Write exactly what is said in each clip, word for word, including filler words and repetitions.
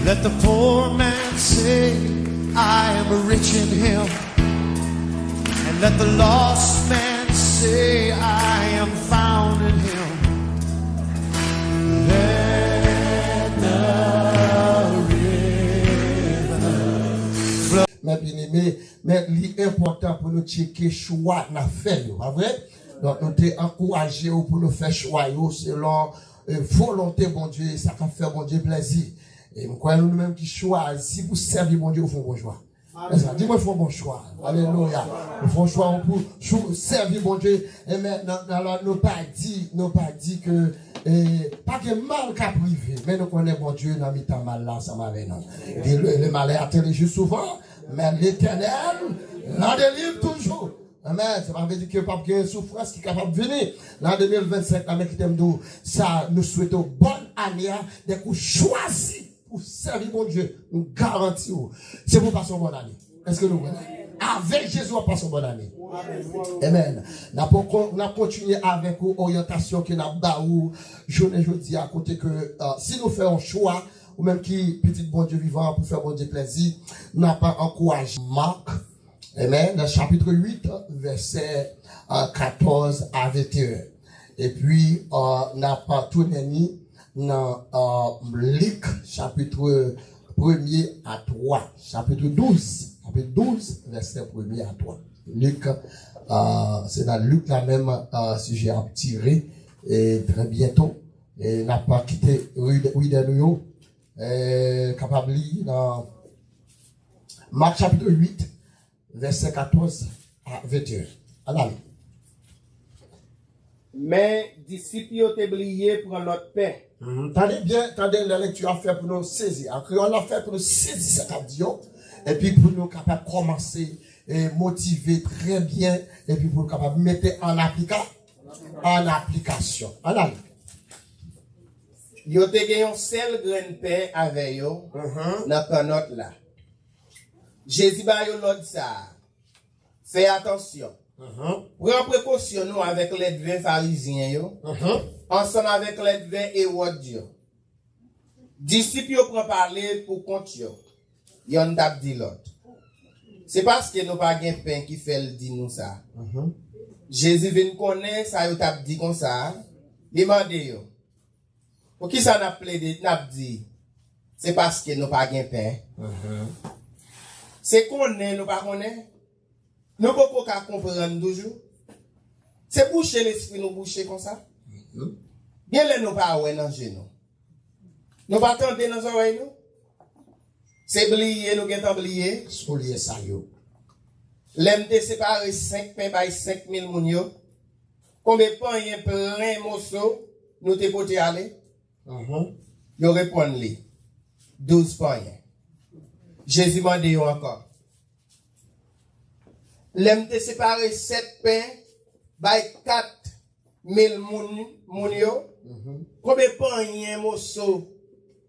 Let the poor man say, "I am rich in him." And let the lost man say, "I am found in him." Let the river flow. Mè byeneme, men li enpòtan pou nou tcheke chwa n ap fè yo, pa vre? Donk, nou te ankouraje w pou nou fè chwa yo selon, eh, volonte Bondye, sa k ap fè Bondye plèzi. E m kwè nou menm ki chwazi pou sèvi Bondye, ou fè yon bon chwa. Èske di mwen fè yon bon chwa. Alelouya. Ou fè yon chwa pou chou- sèvi Bondye. Amen. Nan, nan, nan, nou pa di, nou pa di ke, eh, pa gen mal k ap rive, men nou konnen Bondye nan mitan mal la ansanm avè nou. Et le, le malheur atteint le juste souvent, mais l'Éternel l'en délivre toujours. Amen. Sa pa vle di ke p ap gen soufrans ki kapab vini nan de mil vennsenk la, men kite m di w sa, nou swete w bòn ane a, dèk ou chwazi pou sèvi Bondye, m garanti w, se pou w pase yon bòn ane. Èske nou wè la? Avèk Jezi, w ap pase yon bòn ane. Amen. N ap kon-, n ap kontinye avèk ou oryantasyon ke n ap ba ou jounen jodi a, kote ke, eh, si nou fè yon chwa, ou menm ki pitit Bondye vivan pou fè Bondye plèzi, n ap ankouraje Mak, Amen. Nan chapit uit, vèsè, euh, katòz a venteyen. Epi, euh, n ap tounen ni nan, euh, Lik, chapit premye a twa. Chapit douz, chapit douz, vèsè premye a twa. Lik, euh, se nan Lik la menm, euh, sijè a ap tire, e trè byento. E n ap kite rid-, ridè nou yo, e kapab li nan Mak chapit uit, vèsè katòz a venteyen. Ann ale. Men disip yo te bliye pran lòt pen. Mhm. Tande byen, tande lè lekti a fè pou nou sezi. An kreyòl la fè pou nou sezi sa k ap di yo. Epi pou nou kapab kòmanse, e, motive trè byen. Epi pou nou kapab mete an aplika-, an aplikasyon. Ann ale. Yo te gen yon sèl grenn pen avè yo, mhm, nan kannòt la. Jezi ba yo lòd sa a, fè atansyon. Mhm. Pran prekosyon nou avèk lèdven Farizyen yo, mhm, ansanm avèk lèdven Ewòd yo. Disip yo pran pale pou kont yo, yonn t ap di lòt, "Se paske nou pa gen pen ki fè l di nou sa." Mhm. Jezi vin konnen sa yo t ap di konsa a, li mande yo, "Poukisa n ap plede, n ap di, 'Se paske nou pa gen pen'? Mhm. Se konnen nou pa konnen? Nou poko ka konprann toujou? Se bouche lespri nou bouche konsa? Mhm. Gen lè nou pa wè nan je nou. Nou pa tande nan zòrèy nou? Se bliye nou gentan bliye?" Soulye sa yo. Lè m te separe senk pen bay senk mil moun yo, konbe panyen plen moso nou te pote ale? Mhm. Yo reponn li, "Douz panyen." Jezi mande yo ankò, "Lè m te separe sèt pen bay kat mil moun, moun yo, mhm, konbe panyen moso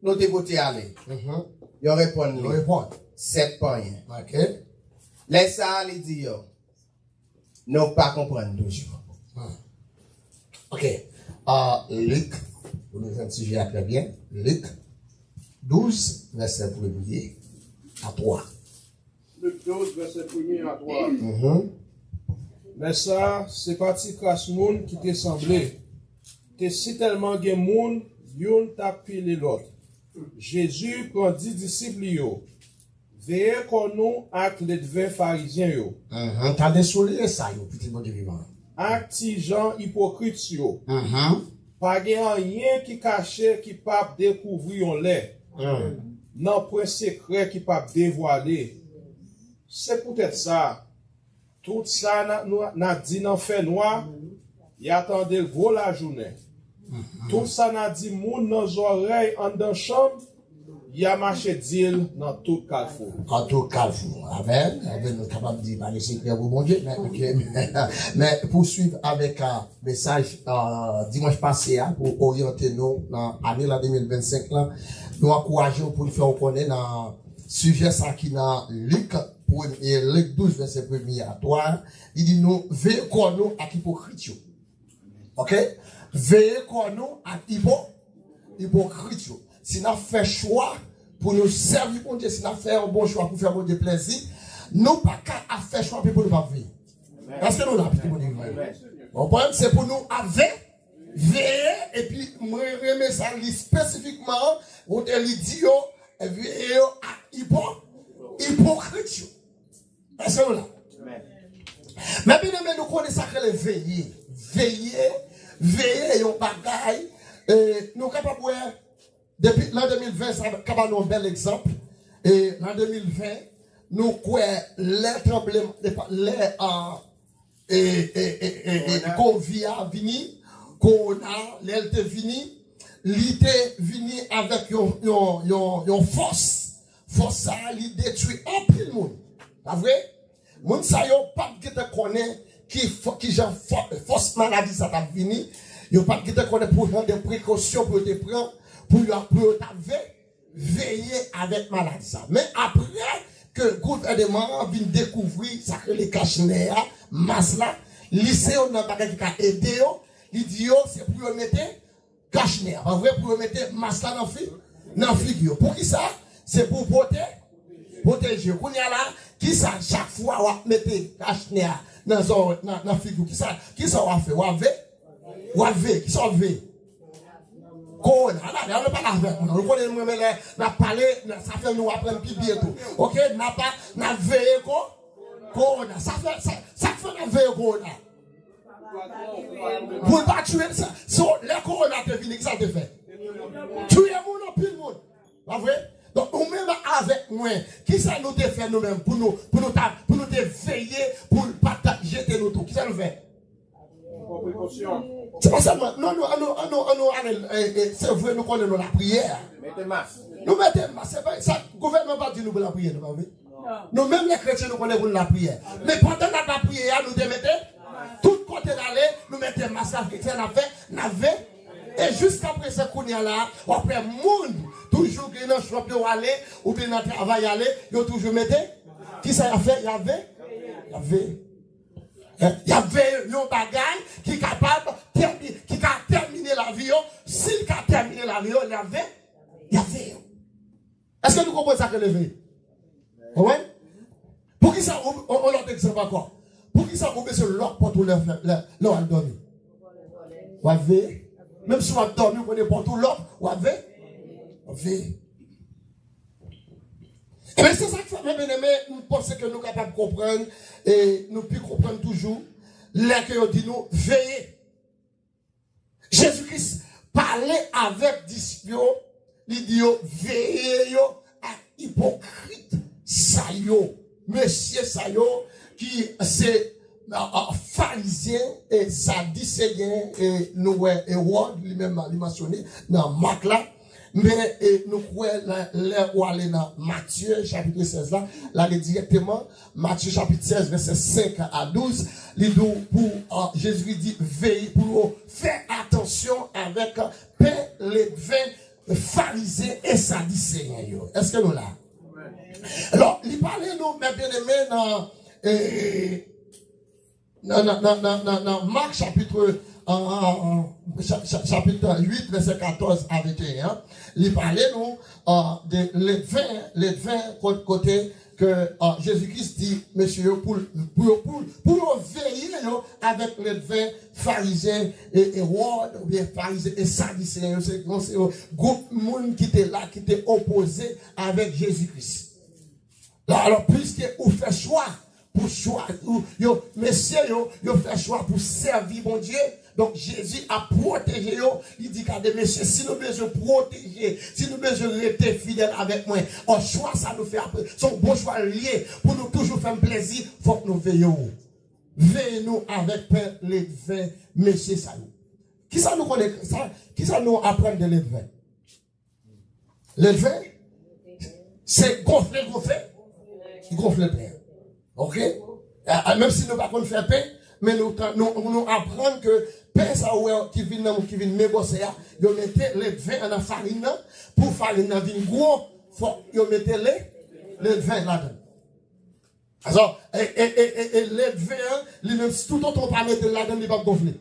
nou te pote ale?" Mhm. Yo reponn li, yo reponn, "Sèt panyen." Ok. Lè sa a, li di yo, "Nou pa konprann toujou." Hmm. Ok. Ah, Lik, pou nou jwenn sijè a trè byen. Lik douz, vèsè premye a twa. Lik douz, vèsè premye a twa. Mhm. Men sa, se pa ti kras moun ki te sanble. Te sitèlman gen moun, youn t ap pile lòt. Jezi pran dis disip li yo, "Veye kò nou ak ledven Farizyen yo." Mhm. Tande soulye sa yo, pitit Bondye vivan. "Ak ti jan ipokrit yo." Mhm. Pa gen anyen ki kache ki p ap dekouvri yon lè. Mhm. Nanpwen sekrè ki p ap devwale. Se poutèt sa, tout sa n a, nou, n a di nan fènwa, y a tande l gwo lajounen. Mhm. Tout sa n a di moun nan zòrèy anndan chanm, y a mache di l nan tout kalfou. Nan tout kalfou. Amèn. Amèn. Nou kapab di pa gen sekrè pou Bondye, men, ok, men, men pou swiv avèk, ah, mesaj, ah, dimanch pase a, pou oryante nou nan ane la de mil vennsenk la, nou ankouraje w pou n fè w konnen nan sijè sa ki nan Lik, premye, Lik douz, vèsè premye a twa, li di nou, "Veye kò nou ak ipokrit yo." Ok? Veye kò nou ak ipo-, ipokrit yo. Si n ap fè chwa pou nou sèvi Bondye, si n ap fè yon bon chwa pou fè Bondye plèzi, nou pa ka ap fè chwa epi pou nou pa veye. Èske nou la, pitit Bondye? Konprann? Se pou nou ap ve-, veye, epi mwen renmen sa li espesifikman, kote li di yo, veye yo ak ipo-, ipokrit yo. Èske nou la? Men byeneme, nou konnen sa k rele veye. Veye, veye yon bagay, e, nou kapab wè, depi lan de mil ven, sa ka ba nou yon bèl egzanp. E, lan de mil ven, nou kwè lè tranbleman, lè, a, e, e, e, e, e, Kowona. Kovi a vini, kowona, lè l te vini, li te vini avèk yon, yon, yon, yon fòs. Fòs sa a, li detwi anpil moun. Pa vre? Moun sa yo pa t gentan konnen ki fò-, ki jan fò-, fòs maladi sa t ap vini. Yo pa t gentan konnen pou jan de prekosyon pou yo te pran, pou yo, pou yo ta ve-, veye avèk maladi sa. Men apre ke gouvènman an vin dekouvri sa k rele kach nè a, mas la, li se youn nan bagay ki ka ede yo, li di yo se pou yo mete kach nè a, pa vre, pou yo mete mas la nan fi-, nan figi yo. Poukisa? Se pou pwote-, pwoteje yo. Kounye a la, kisa, chak fwa w ap mete kach nè a nan zò-, nan, nan figi w, kisa, kisa w ap fè? W ap ve-, w ap veye. Kisa w ap veye? Kowona. Ala, ala, nou pale avèk mwen. Nou konnen mwen, men lè n ap pale, sa fè nou aprann pi byen tou. Oke, n ap, n ap veye ko-, kowona. Sa fè, sa, sa k fè n ap veye kowona? Pou l pa tiye n, sa, so, lè kowona te vini, kisa l te fè? Tiye moun, anpil moun. Pa vre? Donk, ou menm avèk mwen, kisa nou te fè nou menm pou nou, pou nou ta, pou nou te veye, pou l pa ta jete nou tou? Kisa nou fè? Pran prekosyon. Se pa sèlman, non, non, annou, annou, annou ale, e, e, se vre, nou konnen nou lapriyè. Mete mas. Nou mete mas, se pa, sa, gouvènman pa di nou pou lapriyè, nou pa vre? Nou menm lè kretyen, nou konnen pou n lapriyè. Men pandan n ap lapriyè a, nou te mete tout kote n ale, nou mete mas la, se sa n ap fè, n ap ve-, e jiska prezan kounye a la, w ap wè moun toujou gen nan shop yo ale, oubyen nan travay ale, yo toujou mete, kisa y ap fè? Y ap ve-, y ap veye. Y ap veye yon bagay ki kapab tèmi-, ki ka tèmine lavi yo. Si l ka tèmine lavi yo, y ap ve-, y ap veye yo. Èske nou konprann sa k rele veye? Konprann? Poukisa, on, on, on lòt egzanp ankò. Poukisa ou bezwen lòk pòt ou lè, lè, lè w al dòmi? W ap veye. Menm si w ap dòmi, ou konnen pòt ou lòk, w ap ve-, w ap veye. Ebyen, se sa k fè, men byeneme, m panse ke nou kapab konprann, e nou pi konprann toujou, lè ke yo di nou, veye. Jezi Kris pale avèk disip yo, li di yo, veye yo ak ipokrit sa yo, mesye sa yo ki se, a, a, Farizyen e Sadiseyen, e nou wè Ewòd, li menm li mansyone nan Mak la. Men, e, nou kwè lè, lè ou ale nan Matye, chapit sèz la, l ale dirèkteman, Matye, chapit sèz, vèsè senk a douz, li di w pou, a, Jezi di, veye, pou yo fè atansyon avèk pen ledven Farizyen e Sadiseyen yo. Èske nou la? Alò, li pale nou, men byeneme, nan, e, nan, nan, nan, nan, nan, nan Mak chapit, an, an, an, cha-, cha-, chapit uit, vèsè katòz a venteyen an, li pale nou, a, de ledven, ledven, kot-, kote ke, a, Jezi Kris di mesye yo pou, pou yo, pou, pou yo veye yo avèk ledven Farizyen e Ewòd, oubyen Farizyen e Sadiseyen yo, se, se yon gwoup moun ki te la, ki te opoze avèk Jezi Kris. Alò, piske ou fè chwa pou chwa, ou, yo, mesye yo, yo fè chwa pou sèvi Bondye. Donk, Jezi ap pwoteje yo. Li di, gade, mesye, si nou bezwen pwoteje, si nou bezwen rete fidèl avèk mwen, an chwa sa nou fè apre, se yon bon chwa l ye pou nou toujou fè m plèzi, fòk nou veye yo. Veye nou avèk pen ledven mesye sa yo. Kisa nou konnen, sa, kisa nou aprann de ledven? Ledven, se gonfle, gonfle, gonfle pen. Oke? A, a, menm si nou pa konn fè pen, men nou, nou, nou aprann ke pen sa ou wè ki vin nan, ki vin men gwosè a, yo mete ledven nan farin nan, pou farin nan vin gwo, fòk yo mete le, ledven ladan l. Alò, e, e, e, e, e ledven an, li menm, si toutotan w pa mete l ladan l, li p ap gonfle.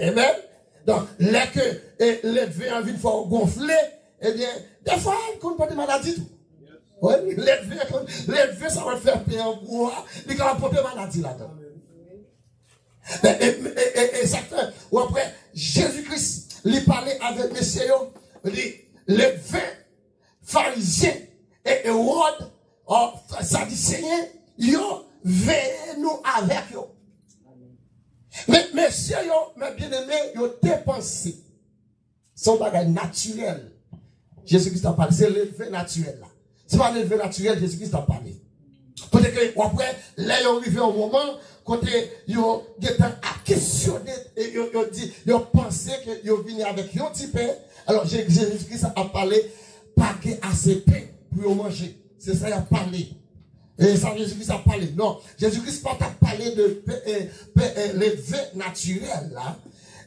Amen. Donk, lè ke, e, ledven an vin fè w gonfle, Ebyen, dèfwa, li konn pote maladi tou. Wi, ledven, ledven sa w ap fè pen an pou ou a, li kapab pote maladi ladan. E, e, e, e, e sa k fè, w ap wè, Jezi Kris, li pale avèk mesye yo, li, ledven, Farizyen e Ewòd, ò, Sadiseyen, yo veye nou avèk yo. Men, mesye yo, men byeneme, yo te panse. Se yon bagay natirèl. Jezi Kris t ap pale. Se ledven natirèl la. Se pa ledven natirèl Jezi Kris t ap pale. Kote ke w ap wè, lè yo rive yon moman, kote yo gentan ap kesyone, e yo, yo di, yo panse ke yo vini avèk yon ti pen. Alò, Je-, Jezi Kris ap pale, pa gen ase pen pou yo manje. Se sa y ap pale. E sa Jezi Kris ap pale. Non, Jezi Kris pa t ap pale de pe-, e, pe-, e, ledven natirèl la.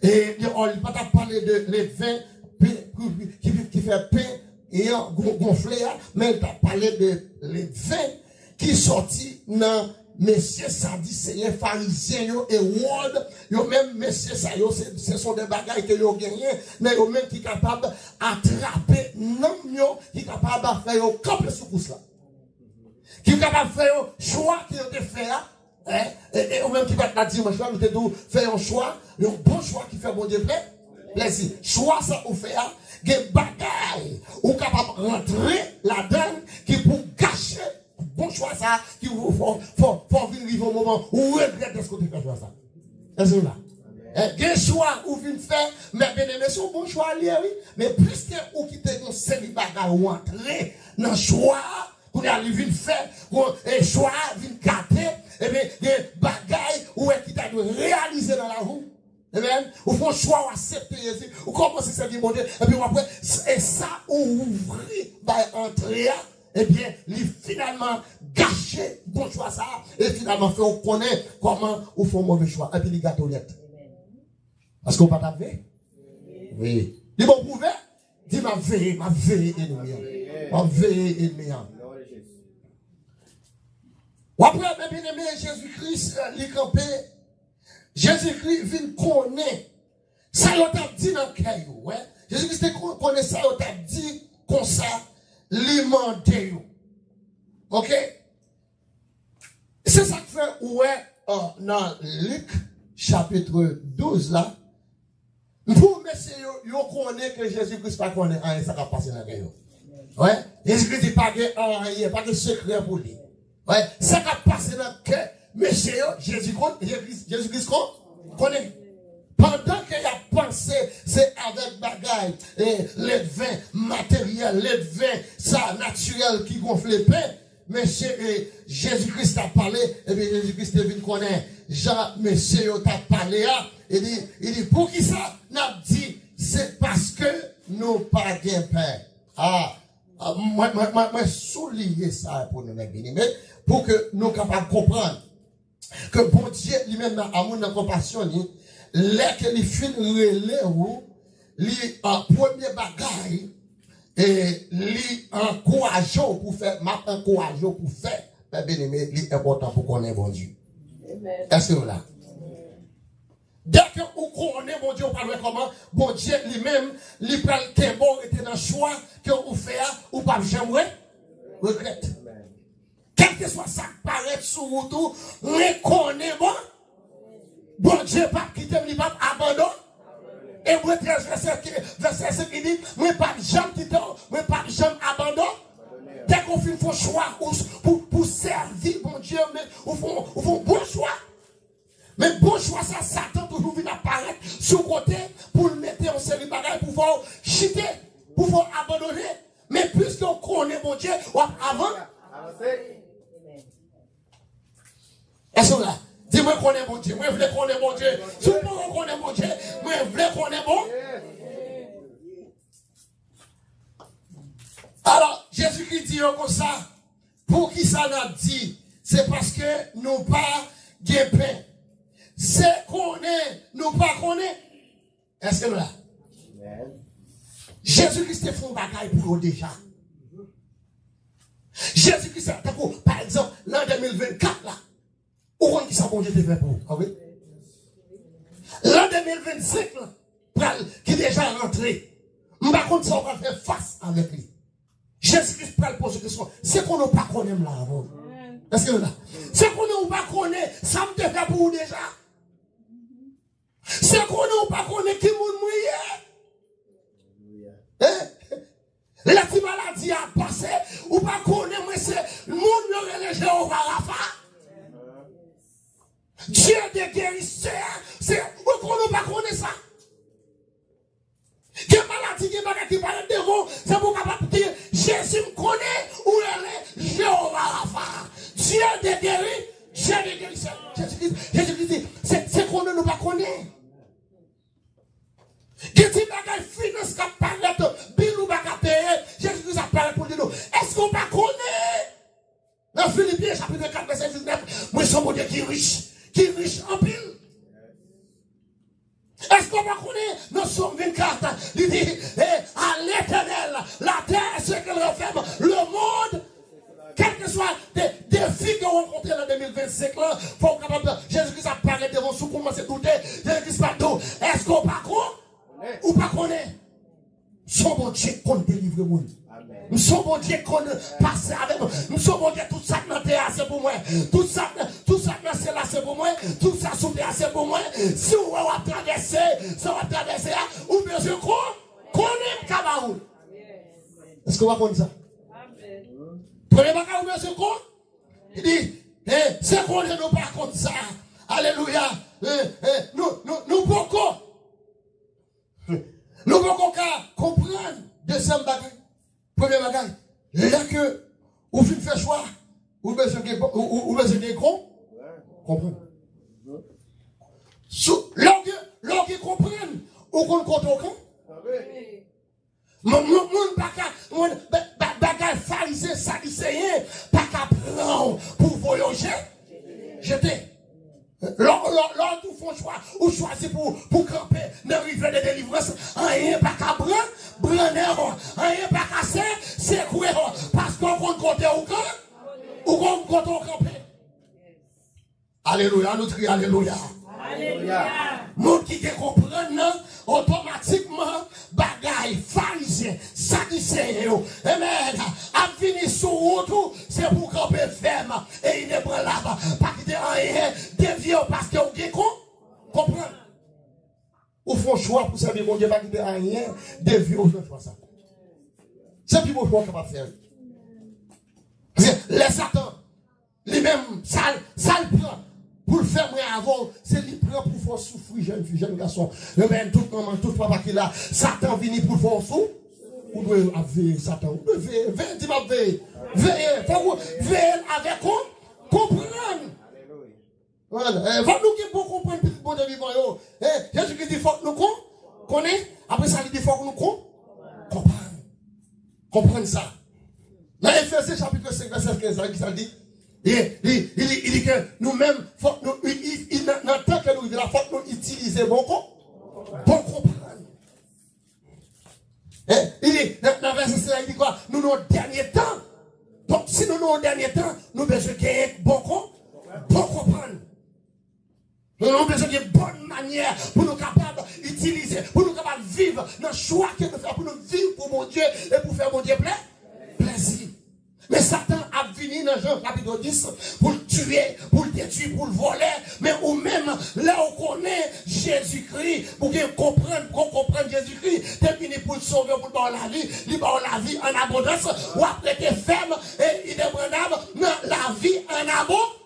E, li, li pa t ap pale de ledven pe-, ki, ki, ki fè pen e an gon-, gonfle a, men li t ap pale de ledven ki sòti nan mesye Sadiseyen, Farizyen yo, Ewòd, yo menm, mesye sa yo, se, se son de bagay ke yo genyen nan yo menm ki kapab atrape nanm yo, ki kapab fè yo kanpe sou kous la. Ki kapab fè yo chwa ke yo te fè a, e, e, e ou menm ki pa t la dimanch la, nou te di w fè yon chwa, yon bon chwa ki fè Bondye plè, plezi. Chwa sa ou fè a, gen bagay ou kapab rantre ladan l ki pou gache bon chwa sa, ki pou fè, fè, fè w vin rive yon moman ou regrèt dèske w te fè chwa sa. Èske nou la? E, gen chwa ou vin fè, men byeneme, se yon bon chwa li ye, wi. Men pliske ou kite yon seri bagay ou antre nan chwa a, kounye a li vin fè, bon, e chwa a vin gate, ebyen, gen bagay ou wè ki ta dwe reyalize nan lavi w. Amen. Ou fè yon chwa, ou aksepte Jezi, ou kòmanse sèvi Bondye, epi w ap wè, e sa ou ouvri bay antre a, ebyen, li finalman gache bon chwa sa a, e finalman fè w konnen kòman ou fè yon move chwa, epi li gate w nèt. Paske w pa t ap veye. Veye. Li bon pwouve, di, "M ap veye, m ap veye enmi an. M ap veye enmi an." W ap wè, men byeneme, Jezi Kris, li kanpe. Jezi Kris vin konnen sa yo t ap di nan kè yo. Wè, Jezi Kris te kon-, konnen sa yo t ap di, konsa li mande yo. Oke? Se sa k fè ou wè, e, nan Lik, chapit douz la, pou mesye yo, yo konnen ke Jezi Kris pa konnen anyen sa k ap pase nan kè yo. Wè, Jezi Kris di pa gen anyen, pa gen sekrè pou li. Wè, sa k ap pase nan kè mesye yo, Jezi konn, Jezi Kris, Jezi Kris konn, konnen. Pandan ke y ap panse se avèk bagay, e, ledven materyèl, ledven sa natirèl ki gonfle pen, mesye, e, Jezi Kris t ap pale, epi Jezi Kris te vin konnen jan mesye yo t ap pale a, e li, li di, "Poukisa n ap di se paske nou pa gen pen?" A, a, mwen, mwen, mwen, mwen souliye sa pou nou, men byeneme, pou ke nou kapab konprann ke Bondye li menm nan amou, nan konpasyon li, lè ke li fin rele ou, li, a, premye bagay, e li ankouraje w pou fè, m ap ankouraje w pou fè, men byeneme, li enpòtan pou konnen Bondye. Èske nou la? Dèke ou konnen Bondye, ou pral wè kòman Bondye li menm, li pral kenbe w rete nan chwa ke ou fè a, ou p ap janm re-, regrèt. Kèlkeswa sa k parèt sou wout ou, mwen konnen bon, Bondye p ap kite m, li p ap abandone. Ebre trèz vèsè, vèsè senk li di, "Mwen p ap janm kite w, mwen p ap janm abandone." Dèke w fin fè yon chwa ou, pou, pou sèvi Bondye, men ou fè, ou fè yon bon chwa. Men bon chwa sa, Satan toujou vin ap parèt sou kote pou l mete yon seri bagay pou fè w chite, pou fè w abandone. Men piske w konnen Bondye, w ap avan-, avanse. Èske w la? Di, "Mwen konnen Bondye, mwen vle konnen Bondye." Si w poko konnen Bondye, mwen vle konnen Bon-, Alò, Jezikri di yo konsa, "Poukisa n ap di, se paske nou pa gen pen? Se konnen nou pa konnen." Èske nou la? Jezikri te fè yon bagay pou yo deja. Jezikri, tankou, pa egzanp, nan de mil vennkat la, ou konn kisa Bondye te fè pou ou, pa vre? Lan de mil vennsenk lan, pral, ki deja rantre. M M pa konn sa w pral fè fas avèk li. Jezi Kris pral poze kesyon. Se konnen w pa konnen m la avè w. Èske w la? Se konnen w pa konnen sa m te fè pou ou deja. Se konnen w pa konnen ki moun mwen ye. Hein? Lè ti maladi a pase, ou pa konnen mwen se moun yo rele Jewova Rafa. Dye de gerisè, se ou konnen ou pa konnen sa. Gen maladi, gen bagay ki parèt devan w, se pou w kapab di, Jezi, m konnen ou rele Jewova Rafa. Dye de geri, Dye de gerisè. Jezi Kris, Jezi Kris di, se, se konnen nou pa konnen. Gen ti bagay finans k ap parèt, bil ou pa ka peye, Jezi Kris ap parèt pou l di nou, èske w pa konnen? Nan Filipyen chapit kat vèsè diznèf, mwen se yon Bondye ki rich, ki rich anpil. Èske w pa konnen nan Sòm vennkat, li di, eh, à l'Éternel, la terre et ce qu'elle renferme, le monde, kèlkeswa de, defi ke w rankontre nan de mil vennsenk lan, fò w kapab, Jezi Kris ap parèt devan w, si w kòmanse doute, Jezi Kris pral di w, èske w pa konnen? Ou pa konnen? M se yon Bondye k konn delivre moun. M se yon Bondye k konn pase avèk mwen. M se yon Bondye, tout sa k nan tè a se pou mwen. Tout sa, tout sa k nan syèl la se pou mwen. Tout sa sou tè a se pou mwen. Si w wè w ap travèse, sa w ap travèse a, ou bezwen kon, konnen m ka ba ou. Èske w pa konn sa? Premye bagay ou bezwen kon, li di, eh, se konnen nou pa konn sa. Alelouya. Eh, eh, nou, nou, nou poko. Nou poko ka konprann dezyèm bagay. Premye bagay, lè ke ou fin fè chwa, ou bezwen gen, ou, ou, ou bezwen gen kon, konprann. Sou, lè w gen, lè w gen konprann, ou konn kote w ka. Moun, moun, moun pa ka, moun, ba-, ba-, bagay Farizyen, Sadiseyen pa ka pran w pou voye w je-, jete. Lò, lò, lò tou fè yon chwa, ou chwazi pou, pou kanpe nan rivyè de delivrans, anyen pa ka bran-, brannen w, anyen pa ka se-, sekwe w, paske w konn kote ou ka, ou konn kote w kanpe. Alelouya, nou kriye alelouya. Alelouya. Moun ki gen konprann nan, otomatikman, bagay Farizyen, Sadiseyen yo, amen, ap vini sou wout ou, se pou w kanpe fèm e inebranlab. Pa kite anyen devye w paske w gen kon-, konprann. Ou fè yon chwa pou sèvi Bondye, pa kite anyen devye w nan chwa sa. Se pi bon chwa w kapab fè. Paske lè Satan, li menm, sa l, sa l pran pou l fè mwen avè w, se li pran pou fè w soufri, jèn fi, jèn gason. Yo, men tout manman, tout papa ki la, Satan vini pou l fè w sou. Ou dwe ap veye Satan. Ou dwe veye, veye, di m ap veye. Veye, fòk ou veye l avèk ou konprann. Konprann. Eh, fòk nou gen bon konprann pitit Bondye vivan yo. Eh, Jezikri di fòk nou kon-, konnen. Apre sa, li di fòk nou kon-, konprann. Konprann sa. Nan Efezyen chapit senk, vèsè kenz la, ki sa l di? Li, li, li, li, li di ke nou menm, fòk nou, i, i, i, nan, nan tan ke nou rive la, fòk nou itilize bon kon-, bon konprann. Eh, li di, nan, nan vèsè sèz la, li di kwa? Nou nan dènye tan. Donk, si nou nan dènye tan, nou bezwen genyen bon kon-, bon konprann. Nou, nou bezwen gen bòn manyè pou nou kapab itilize, pou nou kapab viv nan chwa ke nou fè, pou nou viv pou Bondye e pou fè Bondye plè, plèzi. Men Satan ap vini nan Jan chapit dis pou l tiye, pou l detwi, pou l vòlè. Men ou menm, lè ou konnen Jezikri, ou gen konprann, ou konprann Jezikri te vini pou l sove w, pou l ba w lavi, li ba w lavi an abondans, w ap rete fèm e inebranlab nan lavi an abondans.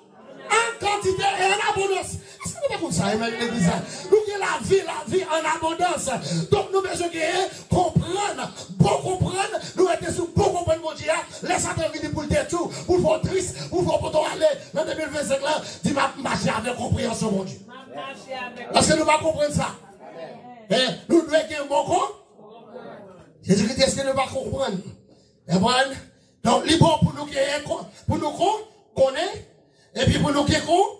An kantite e an abondans. Èske nou pa konn sa, e menm legliz la? Nou gen lavi, lavi an abondans. Donk, nou bezwen genyen konprann, bon konprann, nou rete sou bon konprann Bondye a. Lè Satan vini pou l detwi w, pou l fè w tris, pou l fè w pote w ale nan de mil vennsenk lan, di, m ap mache avèk konpreyansyon Bondye. M ap mache avèk. Èske nou pa konprann sa? Hein? Nou dwe gen bon kon-, Jezikri di, èske nou pa konprann? Konprann? Donk, li bon pou nou genyen kon-, pou nou kon-, konnen, epi pou nou gen kon-,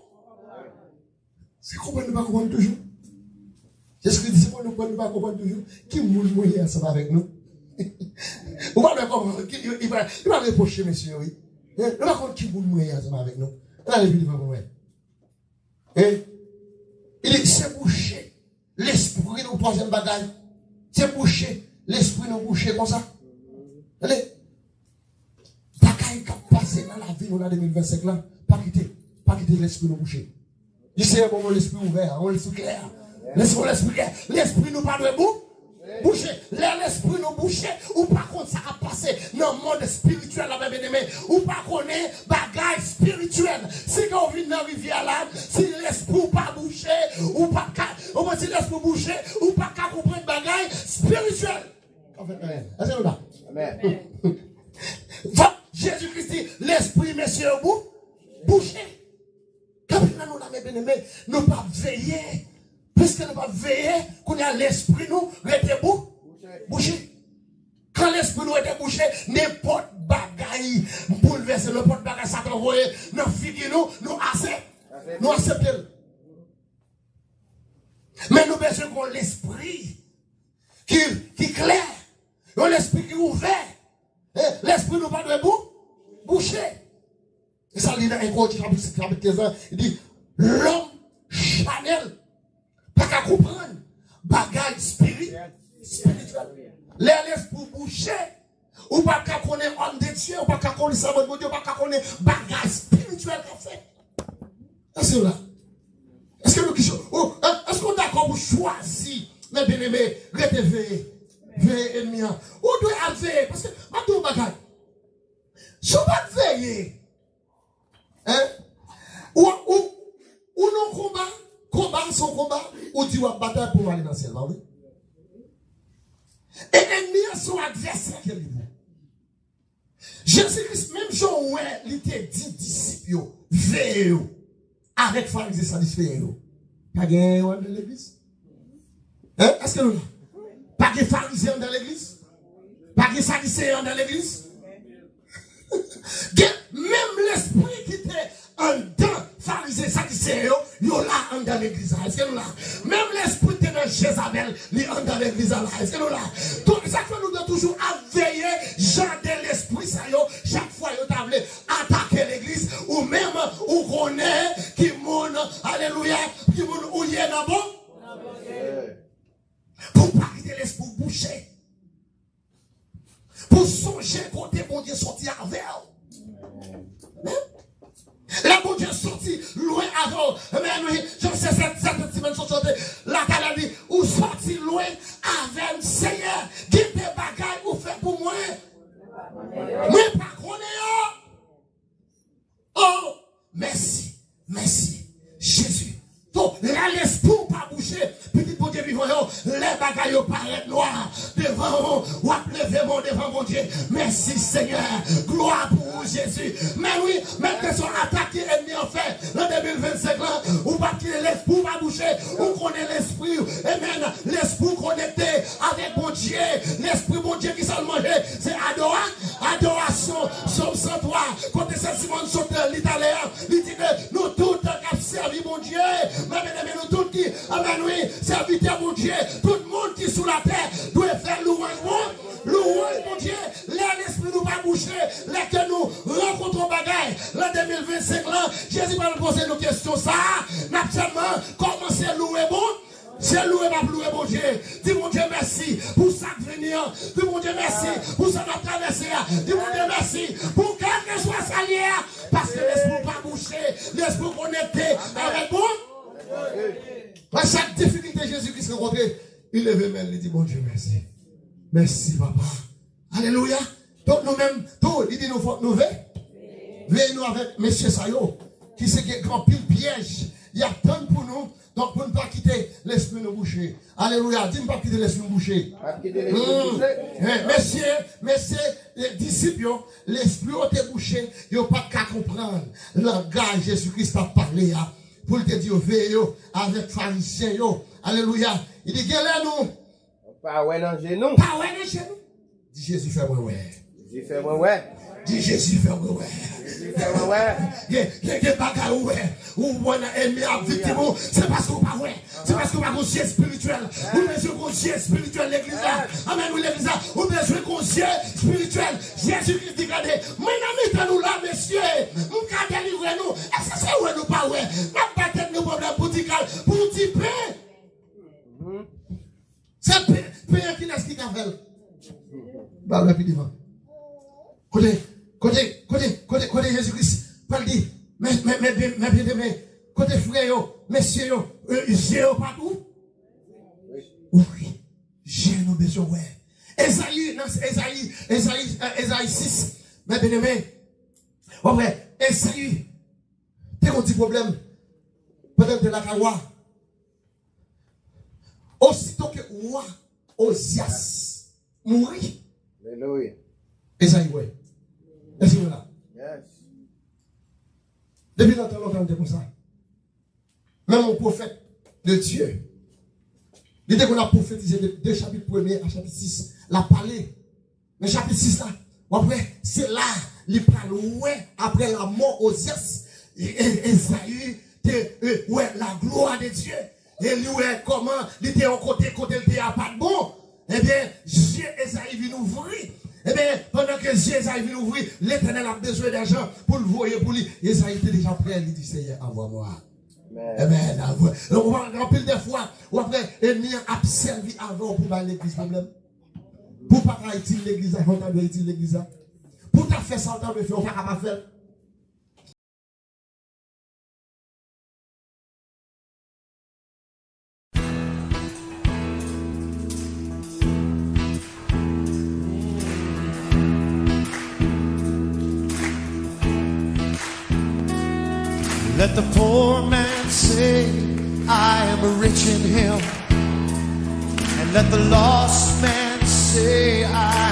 se konprann nou pa konprann toujou. Jezikri di, se konprann nou pa konprann toujou. Ki moun mwen ye ansanm avèk nou? Ou pa wè kòman, ki, li, li pa, li pa repwoche mesye yo, wi. Hein? Nou pa konn ki moun mwen ye ansanm avèk nou. Ann ale pi devan pou nou wè. Hein? Li di, se bouche lespri nou, twazyèm bagay. Se bouche Lespri nou bouche konsa. Tande, bagay k ap pase nan lavi nou nan de mil vennsenk lan, pa kite, pa kite lespri nou bouche. Di, Senyè, ban mwen lespri ouvè, yon lespri klè. Lespri, yon lespri klè. Lespri nou pa dwe bou-, bouche. Lè lespri nou bouche, ou pa konn sa k ap pase nan mond espirityèl la, byeneme. Ou pa konnen bagay espirityèl. Si ke w vin nan rivyè la, si lespri w pa bouche, ou pa ka, ou si lespri w bouche, ou pa ka konprann bagay espirityèl. K ap fèt nan yèl. Èske nou la? Amèn. Fòk Jezi Kris di, lespri mesye yo bou-, bouche. Kanpe nan nou la, men byeneme, nou p ap veye. Piske nou p ap veye, kounye a lespri nou rete bou-, bouche. Kan lespri nou rete bouche, nenpòt bagay boulvèse, nenpòt bagay Satan voye nan figi nou, nou ase-, nou aksepte l. Men nou bezwen gen yon lespri ki, ki klè, yon lespri ki ouvè. E lespri nou pa dwe bou-, bouche. E sa li nan en Korentyen chapit, chapit kenz lan, li di, lòm chanèl pa ka konprann bagay espiri-, espirityèl. Lè lespri w bouche, ou pa ka konnen òm de Dye, ou pa ka konnen sèvant Bondye, ou pa ka konnen bagay espirityèl k ap fèt. Èske nou la? Èske nou ki cho-, oh, è-, èske w dakò pou chwazi, men byeneme, rete veye? Veye ènmi an. Ou dwe ap veye, paske, m ap di w yon bagay. Si w pa t veye, en, ou, ou, ou nan konba, konba se yon konba, ou di w ap batay pou w ale nan syèl, pa vre? E ènmi an se yon advèsè ke li ye. Jezi Kris, menm jan w wè li te di disip yo, veye yo, avèk Farizyen, Sadiseyen yo, pa gen yo anndan legliz? Hein? Èske nou la? Pa gen Farizyen anndan legliz? Pa gen Sadiseyen anndan legliz? Gen menm lespri ki te anndan Farizyen, Sadiseyen yo, yo la anndan legliz la. Èske nou la? Menm lespri ki te nan Jezabèl, li anndan legliz la la. Èske nou la? Donk, sa k fè nou dwe toujou ap veye jan de lespri sa yo, chak fwa yo ta vle atake legliz, ou menm, ou konnen ki moun, alelouya, ki moun ou ye nan bon. Pou w pa kite lespri w bouche. Pou sonje kote Bondye soti avè w. Lè Bondye soti lwen avè w, men wi, jan se sèt, sèt simenn sot sote, la talè li, ou soti lwen avè m, Senyè, gen de bagay ou fè pou mwen. Mwen pa konnen yo. Oh, mèsi, mèsi, Jezi. Donk, lè lespri w pa bouche, pitit Bondye vivan yo, lè bagay yo parèt nwa devan w, w ap leve men w devan Bondye. Mèsi, Senyè. Glwa pou ou, Jezi. Men wi, men kesyon atak ke ènmi an fè nan de mil vennsenk lan, ou pa kite lespri w pa bouche, ou konnen lespri w. Amen. Lespri w konekte avèk Bondye. Lespri Bondye ki sa l manje? Se adora-, adorasyon. Sòm san twa, kote sèt simenn sot li talè a, li di ke nou tout k ap sèvi Bondye. Men byeneme, nou tout ki, amen, wi, sèvitè Bondye, tout moun ki sou latè dwe fè lwanj Bon-, lwanj Bondye. Lè lespri nou pa bouche, lè ke nou rankontre yon bagay, lan de mil vennsenk lan, Jezi pral poze nou kesyon sa a, n ap sèlman kòmanse louwe Bon-, Se louwe n ap louwe Bondye. Di Bondye mèsi pou sa k vini an. Di Bondye mèsi pou sa n ap travèse a. Di Bondye mèsi pou kèlkeswa sa l ye a. Paske lespri w pa bouche, lespri w konekte avèk Bon-, nan chak difikilte Jezi Kris rankontre, li leve men l, li di, Bondye mèsi. Mèsi, Papa. Alelouya. Donk nou menm tou, li di nou fòk nou ve-, veye nou avèk mesye sa yo, ki se gen anpil pyèj y ap tann pou nou. Donk pou n pa kite lespri nou bouche. Alelouya, di m p ap kite lespri m bouche. P ap kite lespri m bouche. Mesye, mesye, eh, disip yo, lespri yo te bouche, yo pa t ka konprann langaj Jezi Kris t ap pale a. Pou l te di yo, veye yo avèk Farizyen yo. Alelouya. Li di, genlè nou Pa wè nan je nou. Pa wè nan je nou. Di, Jezi, fè mwen wè. Jezi, fè mwen wè. Di, Jezi, fè mwen wè. Jezi, fè mwen wè. Gen, gen, gen bagay ou wè. Ou wè nan ènmi ap viktim ou. Se paske ou pa wè. Se paske ou pa gon zye espirityèl. Ou bezwen gon zye espirityèl legliz la. Amèn, wi, legliz la. Ou bezwen gon zye espirityèl. Jezi Kris di, gade, mwen nan mitan nou la, mesye. M ka delivre nou. Èske se wè nou pa wè? N ap bay tèt nou pwoblèm pou ti kal, pou ti pen. Se pen, pen an, kilès ki ka fè l? Ba lè pi devan. Kote, kote, kote, kote, kote Jezi Kris pral di, men, men, men, men, men byeneme, kote frè yo, mesye yo, e, je yo pa tou? Wi. Je nou bezwen wè. Ezayi, nan Ezayi, Ezayi, e, Ezayi sis, men byeneme, w ap wè, Ezayi te gon ti pwoblèm pandan l te lakay wa. Osito ke wa Ozyas mouri, Alelouya. Ezayi wè. Èske nou la? Yes. Depi nan tan lontan, l te konsa. Menm yon pwofèt de Dye, li te konn ap pwofetize de, de chapit premye a chapit sis. L ap pale. Men chapit sis la, w ap wè, se la li pral wè, apre lanmò Ozyas, e, e, Ezayi te, e, wè la glwa de Dye. E li wè kòman li te yon kote, kote l te a pa t bon. Ebyen, je Ezayi vin ouvri. Ebyen, pandan ke je Ezayi vin ouvri, Letènèl ap bezwen dèjan pou l voye pou li. Ezayi te deja prè, li di, Seyè, anvwa mwa. Amen. Amen. Anvwa. Donk, w ap, anpil de fwa, w ap wè, ènmi an ap sèvi avè w pou bay legliz pwoblèm. Pou w pa ka itil legliz la, jan w ta dwe itil legliz la. Pou w ta fè sa w ta dwe fè, w pa ka pa fè l. Let the poor man say, I am rich in him. And let the lost man say, I